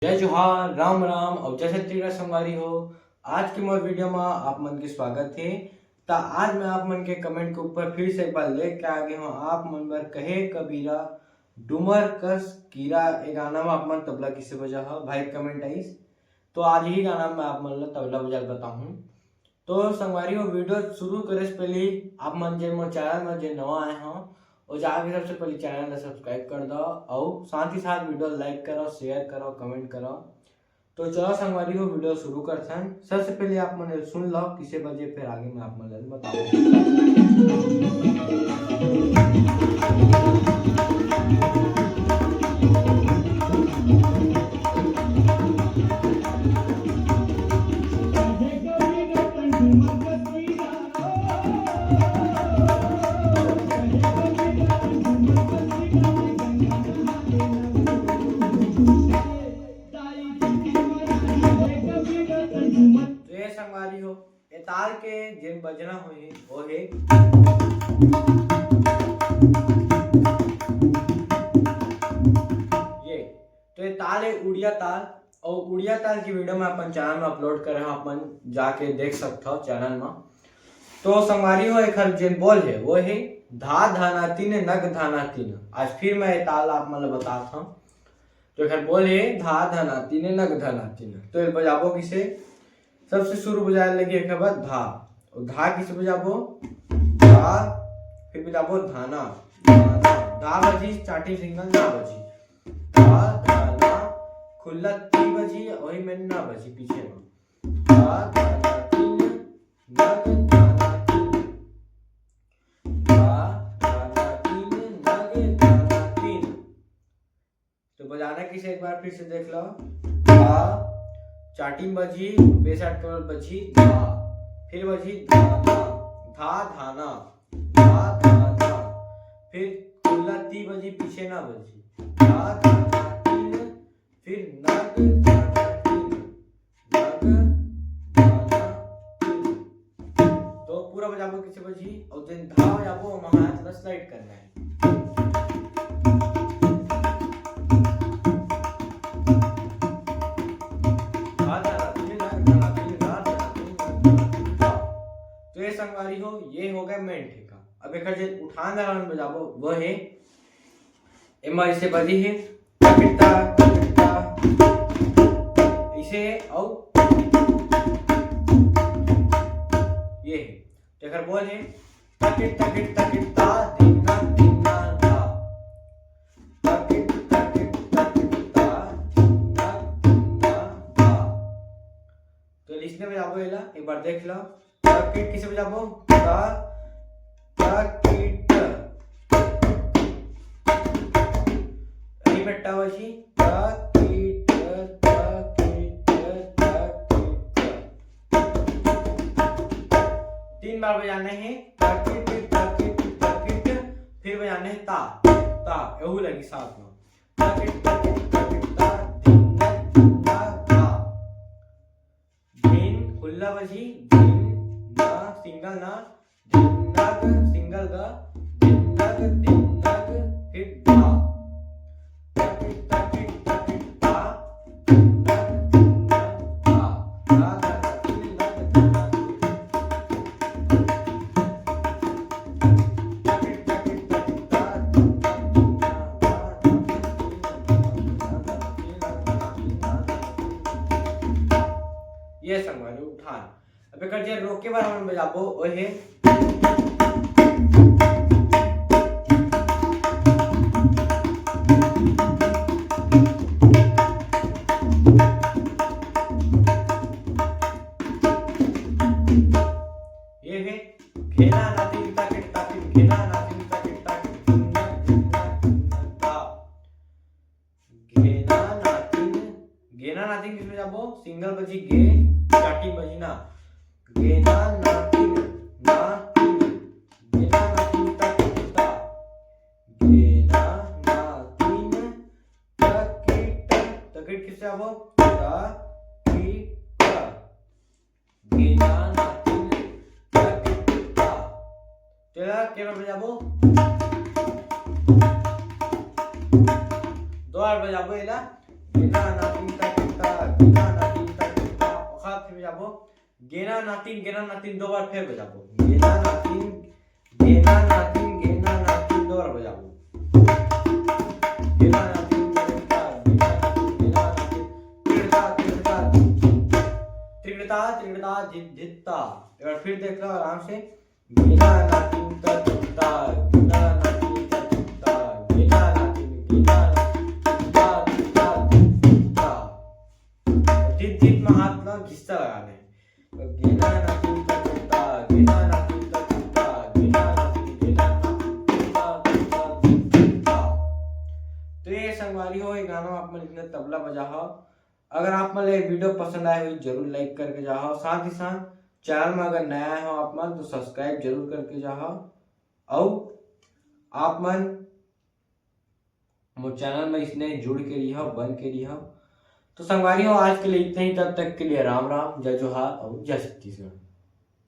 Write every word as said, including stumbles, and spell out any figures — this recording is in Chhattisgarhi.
जय जोहार, राम राम अउ जय छत्तीसगढ़ संगवारी हो। आज के मोर वीडियो म आप मन के स्वागत हे। त आज मैं आप मन के कमेंट के ऊपर फिर से एक बार लेके आ गे हूँ आप मन बर कहे कबीरा डूमर कस कीरा। ए गाना म आप मन तबला किसे बजा ह भाई, कमेंट आइस। तो आज ही गाना मैं आप मन ला तबला बजाए बताहूँ। तो संगवारी हो, वीडियो शुरू करे से पहले आप मन जे मोर चैनल में जे नवा आए हो, वो जाके सबसे पहले चैनल ला सब्सक्राइब कर दो और साथ ही साथ वीडियो लाइक करो, शेयर करो, कमेंट करो। तो चलो संगवारी हो, वीडियो शुरू करथन। सबसे पहले आप मन सुन लो किसे बजे, फिर आगे मैं आप मन ला बताऊँ। तो ये संगवारी हो, ये ताल के जेन बजना होही, वो हे ये। तो ये ताल है उड़िया ताल, और उड़िया ताल की वीडियो मैं अपन चैनल में अपलोड करे हूँ, अपन जाके देख सकते हो चैनल में। तो संगवारी हो, एखर जेन बोल है वो है धा धाना तीन नग धाना तीन। आज फिर मैं ये ताल आप मन ल बतात हूँ। तो एखर बोल है धा धाना तीन नग धाना तीन। तो ये बजाबो किसे? सबसे शुरू बजाए लगी एक बार धा। और धा किसे बजाबो? धा, फिर बजाबो धाना, धाना। धा बजी, चाटी सिंगल ना बजी। धा, धाना, खुल्ला ती बजी, वही में ना बजी पीछे में। धा, धाना, तीन, नग, धाना, तीन। धा, धाना, तीन, नग, धाना, तीन। तो बजाना किसे एक बार फिर से देख लो। धा, चाटी में बजी, बेस आठ कमर बजी, धा, फिर बजी धाना, धा धाना, धा धाना, फिर खुल्ला ती बजी, पीछे ना बजी, धा धाना तीन, फिर नग धाना तीन, नग धाना तीन। तो पूरा बजाबो किसे बजी, और जेन धा बजाबो, ओमा हाथ ला स्लाइड करना है। धा, धा, धा, तीन, धा, धा, तीन, धा, धा, तीन, धा। तो ये संगवारी हो, ये हो गया मेन ठेका। अब एक जे उठान वाला में बजाबो, वो है एमा इसे बजी है, टकिटा, टकिटा, इसे है, और ये है। तो एकर बोल है, तकिट, तकिट, तकिट, ता, दिन्ना, दिन्ना, दा। तकिट, तकिट, तकिट, ता, दिन्ना, दिन्ना, दा। तो इसने बजाबो एला, एक बार देख लो। तकिट किसे बजाबो? ता, तकिट। यही बेटा वैसी, तकिट, तकिट, तकिट। तीन बार बजाने हैं, तकिट, तकिट, तकिट, फिर बजाने हैं ता, ता, यहू लगी साथ में। तकिट, तकिट, तकिट, ता, दिन, दिन, ता, ता। धिन, खुल्ला बजी, धिन, ना, सिंगल ना, धिन, नग, सिंगल ग, धिन, नग, धिन, नग, फिर धा। तकिट, तकिट, तकिट, ता, धिन, नग, धिन, नग, धा। धा, धा, धा, धिन, नग, धिन, नग, धिन। ये संगवारी उठान। अब एकर जे रोके बर हमन बजाबो, ओहे। ये है घेना नातिन ताकिट ताकिट, घेना नातिन ताकिट ताकिट, घेना नातिन, घेना नातिन किसमें जाबो? सिंगल बजी गे, चाटी बजी ना। घेना नातिन, नातिन, घेना नातिन ताकिट ता। घेना नातिन ताकिट, ताकिट किसमें जाबो? ताकिट। घेना नातिन ताकिट ता। तेला केना बजाबो? दो बार बजाबो एला। घेना नातिन ताकिट गेना नातिन, गेना नातिन, दो बार फिर बजाबो। गेना नातिन, गेना नातिन, गेना नातिन, दो बार बजाबो। गेना नातिन, गेना नातिन, गेना नातिन, तिरता, तिरता, तिरता, तिरता, धित, धित्ता। एक बार फिर देख लो आराम से। गेना नातिन, ता, ता, गेना नातिन, ता, ता, गेना नातिन, गेना नातिन, ता, ता, ता। धित, धित में हाथ ला घिस्सा लगा दे। तो गेना नातिन ता ता, गेना नातिन ता ता, गेना नातिन, गेना नातिन ता ता ता ता। तो ये संगवारी हो, ये गाना आप मन इतने तबला बजा हो। अगर आप मन ला ये वीडियो पसंद आए हो, जरूर लाइक करके जा हो। साथ ही साथ चैनल में अगर नया आए हो आप मन, तो सब्सक्राइब जरूर करके जा हो। अउ आप मन मोर चैनल में इसने जुड़ के रहियो, बन के रहियो। तो संगवारी हो, आज के लिए इतना ही। तब तक के लिए राम राम, जय जोहार और जय छत्तीसगढ़।